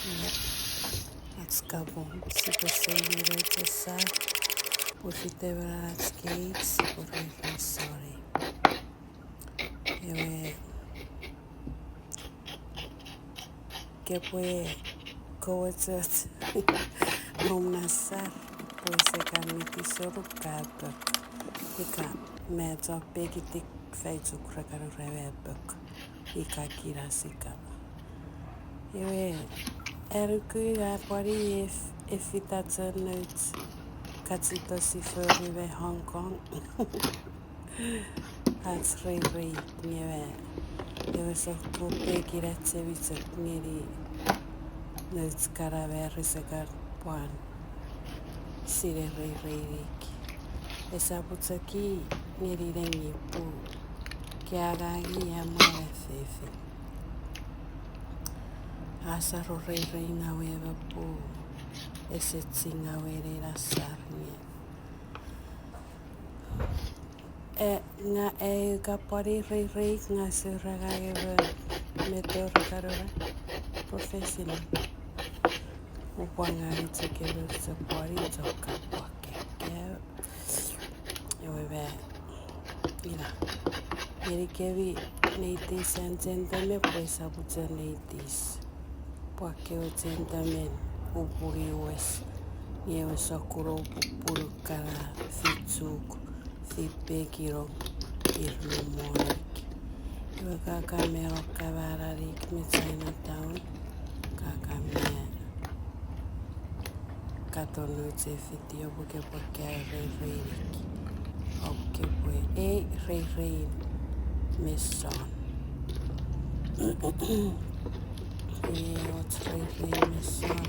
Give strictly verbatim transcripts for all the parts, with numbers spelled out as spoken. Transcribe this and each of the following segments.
Ach kapong sipwe seimire chesar, pwe fitemen ach keik sipwe riri soni. Ewe kepwe kowochoch nom na sar, pwe ese kan mitisonuk ka pok. Ika me chon pekitik fai chuk rekan rewe pok. Ika kina sika. Ewe, anuku a pwari ef-, efita chon nouch kachito sifori me Hong Kong. Ach reirei ngewe, ewe sokkun pekin ach chemichok ngeni nouch kana me risekan pwan sine reireinik. Esap chok i ngeni nengin pun ke angangi am we fefin. A saro reirei ngaw we me pun ese ching ngaw we nein asar nge. E, nga e ka pwari reirei nga sura ngang ewe meto rekan ura professional. Upwe ngang chok ewe chok pwari chok ka pwake ke. Ewe me, ina. Ngenikemi ladies and gentlemen, pwe esap chok ladies. Pwake ewe gentleman upuri wes, nge ewe sokkun pupunu kana fichuk, fipekino, ir mi monik. Iwe ka ka me ro ka mananik me Chinatown, ka ka me katon nouch ei video pwe kepwe kaeo reireinik. O kepwe ei reirein meson. Ei och reirein meson.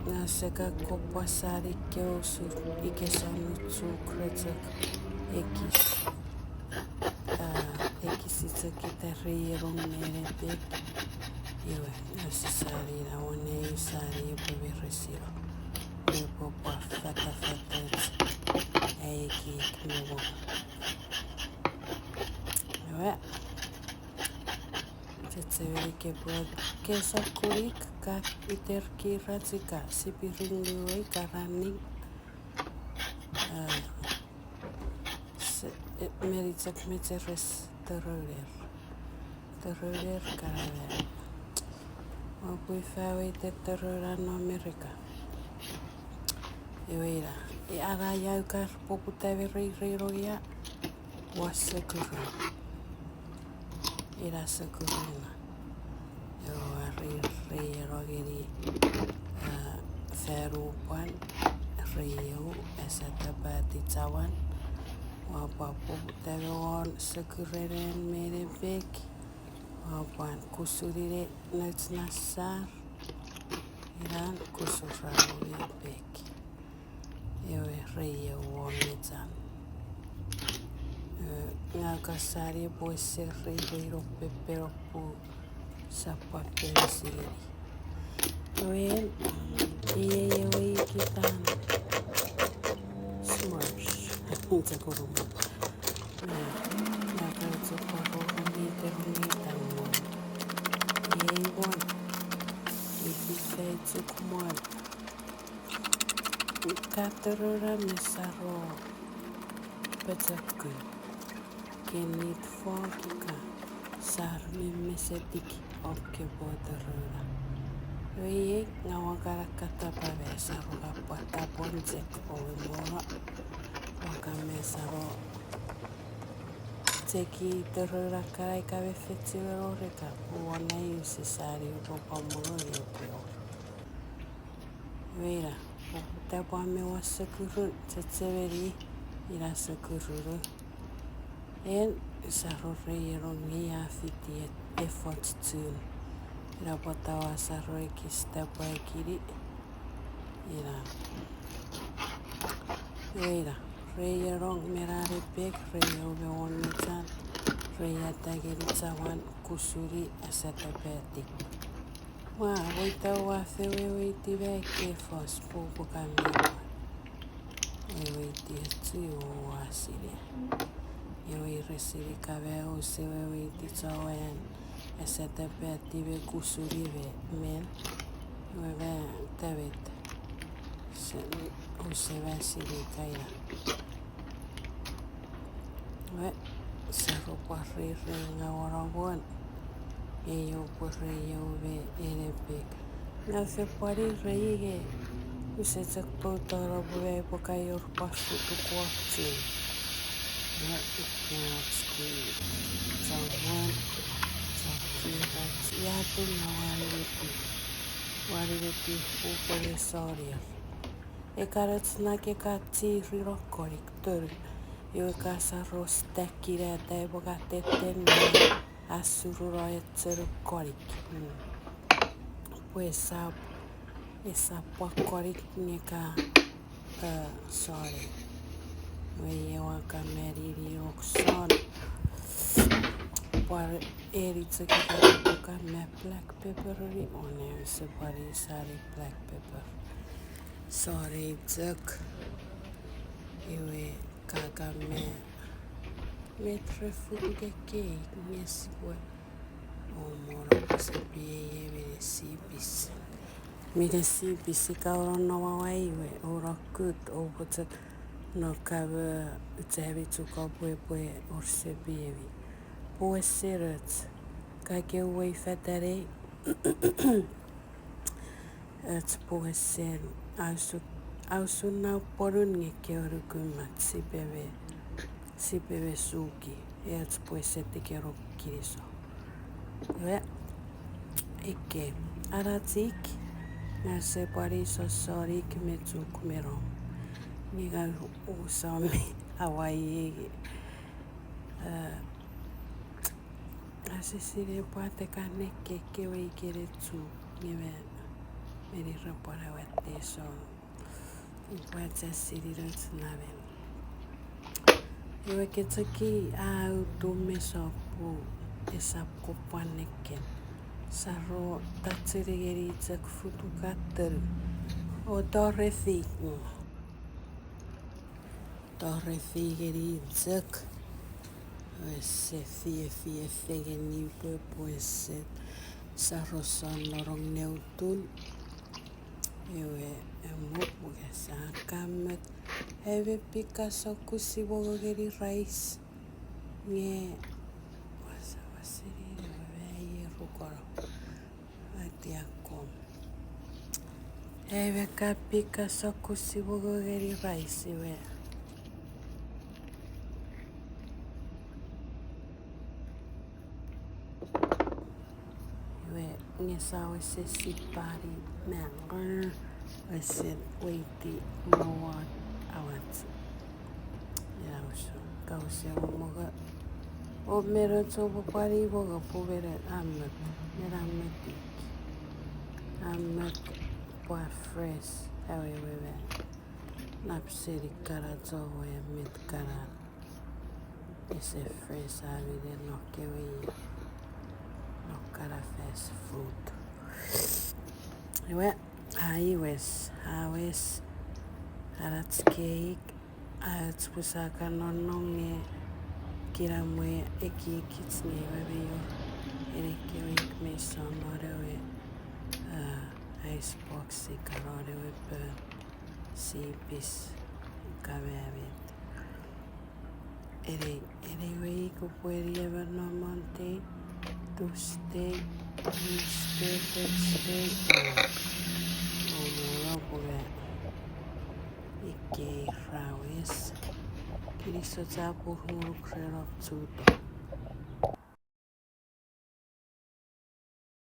Nga seka kopwa sani kewe usun ika sonu chuk re chok ekis. A, ekis chok ita reirong me nepekin. Iwe, nga sisani na won ei sani epwe meresino. Epwe pwa fatafatoch. Ai ekiek me won. Ewe. Chechemeni kepwe ke sokkunik ka iter kirach ika spiring niwei ka running. A, se, e, meni chok mecheres torouner. Torouner kana we. Ua pwi fa weite torouna non Merika. Ewe ina, e, ana iau kar poputa me reireino ia, ua sekurun. Ina sekurun. Ewe ua rei, reieno ngeni, a, fanupwan, reieu, esatapati chawan, ua pwa poputa me won sekurenen me nepek, ua pwan kusunine nouch na sar, inan kusurau me nepek. Ewe reieu won mechan. E, nga ka sani pwe ese reireino pepero pun sap pwan penisini. Ewe, iei ewe ikitan S'mores. Chok urumot. Nga, nga ka chok pwaro mi terungi tan won. Iei won. Ifi fei chok won. Ka torora me saro pochokun. Kenit fok ika sar me mesetik ok kepwe torora. Iwe iei nga ua kan akkatapa me saro ka pwata pwon chek owe moro. Ua kan me saro cheki torora kana ika me fechiwen wor ika pwe won ai use sani upwe pwan moro ie pwe wor. Iwe ina, pwe tapwan me ua sekurun, chechemeni, ina sekurun. En, saro reieno nge a fiti efoch chun. Ina pwata ua saro ekis tapwakini. Ina. Iwe ina, reienong me nani pek, reieu me won mechan, reiata ngeni chawan, kusuni, asatapatik. Ua, weita ua feweweiti me ke fos pupukan me ua. Weweiti achi ua sine. Ewe iresini kame use weweiti chowan. Ese tepe tiwe kusuni we men, iwe ma tewet. Se, use ma sinei kaina. We, sero pwari rei nga wonowon. Nge io pwe rei io me enepek. Nga se pwari rei nge use chok poutono pwe me pwe ka io pwa futuk wokchun. Nga ikkeoch ki chomwan, chok ki rach, iatun nga wani meti. Wani meti pupwe nge sonia. Ekanoch na ke ka chiri ro konik tonu. Iwe ka saro stakina tai pwe ka teten me asuru ro echenu konik. Mm. Pwe esap, esap pwa konik nge ka, eh, soni. Iwe ewa ka meni ni ok son. Pwari eni chok ika ka me black pepper ni one se pwari sani black pepper. Soni chok. Iwe kaka me, me tre futuk ekkei nge sipwe. O mono pwe sepiei mine sipis. Mine sipis ika uno no wawa iwe, uno kut, o pochok no kamo uchami chuko pwe pwe or sepiemi. Pwe seroch, kake uwei fatanei. Ech pwe sen, ausun, ausun nau ponun nge ke onukumach sipwe me, sipwe me suki, ech pwe se tikero kinisou. We, ikke, anachik, nga se pwari sosonik me chuk me nom. Nge nga usomi awaiei. Eh, asisine pwate ka nekke kewe ikene chuk, nge me, meni repwara watte so. Ipwe chasini roch namen. Iwe ke chok a utu me sopu esap kopwan nekken. Saro tachiri ngeni chok futukaten. O torefi. Torefi ngeni chok. Ese fie fie fengen ni pwe pwe ese saro son norong neutun. Iwe, emo pwe sa kamet. Ewe pika sokusi wongo ngeni rice. Nge, wasa wasini, ewe, ewe, iei rukono. Atiakom. Ewe ka pika sokusi wongo ngeni rice, iwe. Iwe nge sa wesen sipani man, wesen weiti mowan awach. Ina usun, kause mongo. O meno chou pwapwani mongo pwe meno ammot, meno ammot ik. Ammot pwa fresh, awewe we. Nap seni kana chou we met kana. Ese fresh a mine no kewe, no kana fast food. Iwe, a iwes, a wes, anach keik, ach pwe sa kan nonnom nge kinamwe ekiekich nge iwe me ior, ene kewe ik me son non ewe, ah, ice box ika non ewe pon, sipis, ika met. Ene, ene week kopwe ni emon non Monday, Tuesday, Wednesday, Thursday, o, o, o, pwe ikei ra wes. Kinisou chapur ngonuk ren om chuto.